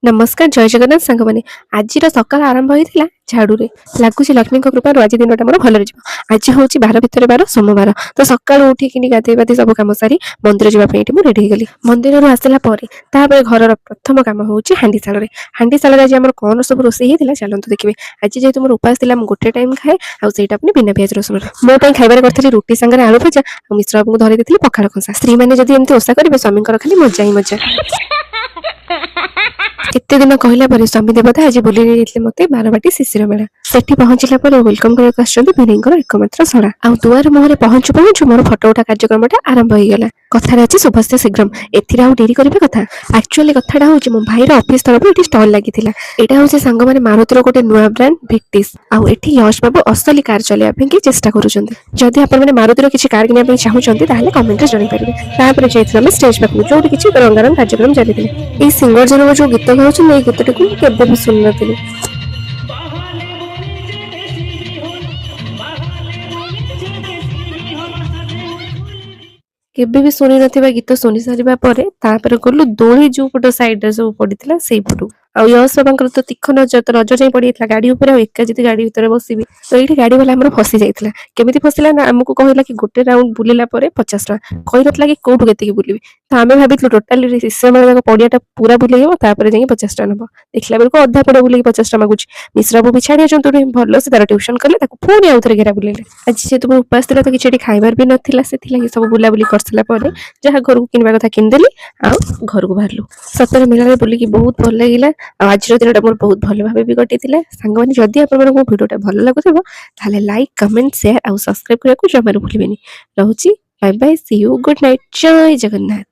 ନମସ୍କାର, ଜୟ ଜଗନ୍ନାଥ ସାଙ୍ଗମାନେ। ଆଜିର ସକାଳ ଆରମ୍ଭ ହେଇଥିଲା ଝାଡୁରେ। ଲାଗୁଛି ଲକ୍ଷ୍ମୀଙ୍କ କୃପାରୁ ଆଜି ଦିନଟା ମୋର ଭଲରେ ଯିବ। ଆଜି ହଉଛି ବାର ଭିତରେ ବାର, ସୋମବାର। ତ ସକାଳୁ ଉଠିକିନି ଗାଧେଇ ପାଧେଇ ସବୁ କାମ ସାରି ମନ୍ଦିର ଯିବା ପାଇଁ ଏଠି ମୁଁ ରେଡି ହେଇଗଲି। ମନ୍ଦିରରୁ ଆସିଲା ପରେ ତାପରେ ଘରର ପ୍ରଥମ କାମ ହଉଛି ହାଣ୍ଡିଶାଳରେ। ହାଣ୍ଡିଶାଳରେ ଆଜି ଆମର କଣ ସବୁ ରୋଷେଇ ହେଇଥିଲା, ଚାଲନ୍ତୁ ଦେଖିବେ। ଆଜି ଯେହେତୁ ମୋର ଉପାସ ଥିଲା, ମୁଁ ଗୋଟେ ଟାଇମ ଖାଏ ଆଉ ସେଇଟା ପୁଣି ବିନା ପିଆଜ ରସୁଣର। ମୋ ପାଇଁ ଖାଇବାରେ କରିଥିଲି ରୁଟି ସାଙ୍ଗରେ ଆଳୁ ଭଜା ଆଉ ମିଶ୍ର ବାବୁଙ୍କୁ ଧରେଇ ଦେଇଥିଲି ପଖାଳ କଂସା। ସ୍ତ୍ରୀ ମାନେ ଯଦି ଏମିତି ଓଷା କରିବେ, ସ୍ୱାମୀଙ୍କର ଖାଲି ମଜା ହିଁ ମଜା। ଏତେ ଦିନ କହିଲା ପରେ ସ୍ୱାମୀ ଦେବତା ଆଜି ବୁଲି ନେଇଯାଇଥିଲେ ମତେ ବାରବାଟୀ ଶିଶିର ମେଳା। ସେଠି ପହଞ୍ଚିଲା ପରେ welcome କରିବାକୁ ଆସିଛନ୍ତି ଭିଣେଇଙ୍କର ଏକମାତ୍ର ଶଳା। ଆଉ ଦୁଆର ମୁହଁରେ ପହଞ୍ଚୁ ପହଞ୍ଚୁ ମୋର ଫଟୋ ଉଠା କାର୍ଯ୍ୟକ୍ରମଟା ଆରମ୍ଭ ହେଇଗଲା। କଥାରେ ଅଛି, ଶୁଭସ୍ୟ ଶୀଘ୍ରମ। ଏଥିରେ ଆଉ ଡେରି କରିବା କଥା। ଆକ୍ଚୁଆଲି କଥାଟା ହଉଛି, ମୋ ଭାଇର ଅଫିସ ତରଫରୁ ଏଠି ଷ୍ଟଲ୍ ଲାଗିଥିଲା। ଏଇଟା ହଉଛି ସାଙ୍ଗମାନେ, ମାରୁତିର ଗୋଟେ ନୂଆ ବ୍ରାଣ୍ଡ ଭିକ୍ଟିସ୍। ଆଉ ଏଠି ୟଶ ବାବୁ ଅସଲି କାର ଚଲେଇବା ପାଇଁ କି ଚେଷ୍ଟା କରୁଛନ୍ତି। ଯଦି ଆପଣମାନେ ମାରୁତିର କିଛି କାର କିଣିବା ପାଇଁ ଚାହୁଁଛନ୍ତି, ତାହେଲେ କମେଣ୍ଟରେ ଜଣାଇ ପାରିବେ। ତାପରେ ଯାଇଥିଲୁ ଆମେ ଷ୍ଟେଜ ପାଖକୁ, ଯୋଉଠି କିଛି ରଙ୍ଗାରଙ୍ଗ କାର୍ଯ୍ୟକ୍ରମ ଚାଲିଥିଲା। ଏଇ ସିଙ୍ଗର ଜଣକ ଯୋଉ ଗୀତ ଗାଉଛନ୍ତି, ଏଇ ଗୀତଟିକୁ ମୁଁ କେବେ ବି ଶୁଣିନଥିଲି। ବାହାଲେ ବୁଣିছে ଦେଶୀ ବିହନ, ବାହାଲେ ବୁଣିছে ଦେଶୀ ବିହନ, ସାଧେ କେବେ ବି ଶୁଣି ନଥିବା ଗୀତ ଶୁଣି ସାରିବା ପରେ ତାପରେ ଗଲୁ ଦୋଳି ଯୋଉ ପଟ ସାଇଡରେ ସବୁ ପଡିଥିଲା, ସେଇପଟୁ। ଆଉ ୟଶ ବାବାଙ୍କର ତ ତୀକ୍ଷ୍ଣ ନଜର, ତ ନଜର ଯାଇ ପଡିଯାଇଥିଲା ଗାଡି ଉପରେ। ଆଉ ଏକା ଯଦି ଗାଡି ଭିତରେ ବସିବି। ତ ଏଇଠି ଗାଡି ବାଲା ଆମର ଫସି ଯାଇଥିଲା। କେମିତି ଫସିଲା ନା, ଆମକୁ କହିଲା କି ଗୋଟେ ରାଉଣ୍ଡ ବୁଲିଲା ପରେ 50 ଟଙ୍କା। କହିନଥିଲା କି କୋଉଠୁ କେତିକି ବୁଲିବି। ତ ଆମେ ଭାବିଥିଲୁ ଟୋଟାଲି ଶିଶିର ମେଳା ଯାକ ପଡିଆଟା ପୁରା ବୁଲେଇ ହବ, ତାପରେ ଯାଇକି 50 ଟଙ୍କା ନବ। ଦେଖିଲା ବେଳକୁ ଅଧା ପଡିଆ ବୁଲିକି 50 ଟଙ୍କା ମାଗୁଛି। ମିଶ୍ର ବାବୁ ବି ଛାଡିଆ ଜନ୍ତୁ ନୁହେଁ, ଭଲ ସେ ତାର ଟ୍ୟୁସନ କଲେ, ତାକୁ ପୁଣି ଆଉ ଥରେ ଘେରା ବୁଲେଇଲେ। ଆଜି ଯେହେତୁ ମୋର ଉପାସ ଥିଲା, ତ କିଛି ଏଠି ଖାଇବାର ବି ନଥିଲା। ସେଥିଲାଗି ସବୁ ବୁଲାବୁଲି କରିସାରିଲା ପରେ ଯାହା ଘରକୁ କିଣିବା କଥା କିଣିଦେଲି ଆଉ ଘରକୁ ବାହାରିଲୁ। ସତରେ ମେଳାରେ ବୁଲିକି ବହୁତ ଭଲ ଲାଗିଲା ଆଉ ଆଜିର ଦିନଟା ମୋର ବହୁତ ଭଲ ଭାବେ ବି କଟିଥିଲା। ସାଙ୍ଗମାନେ, ଯଦି ଆପଣମାନଙ୍କୁ ମୋ ଭିଡ଼ିଓଟା ଭଲ ଲାଗୁଥିବ, ତାହେଲେ ଲାଇକ୍, କମେଣ୍ଟ, ସେୟାର ଆଉ ସବସ୍କ୍ରାଇବ କରିବାକୁ ଜମାରୁ ଭୁଲିବେନି। ରହୁଛି, bye bye, see you, good night, Jay Jagannath.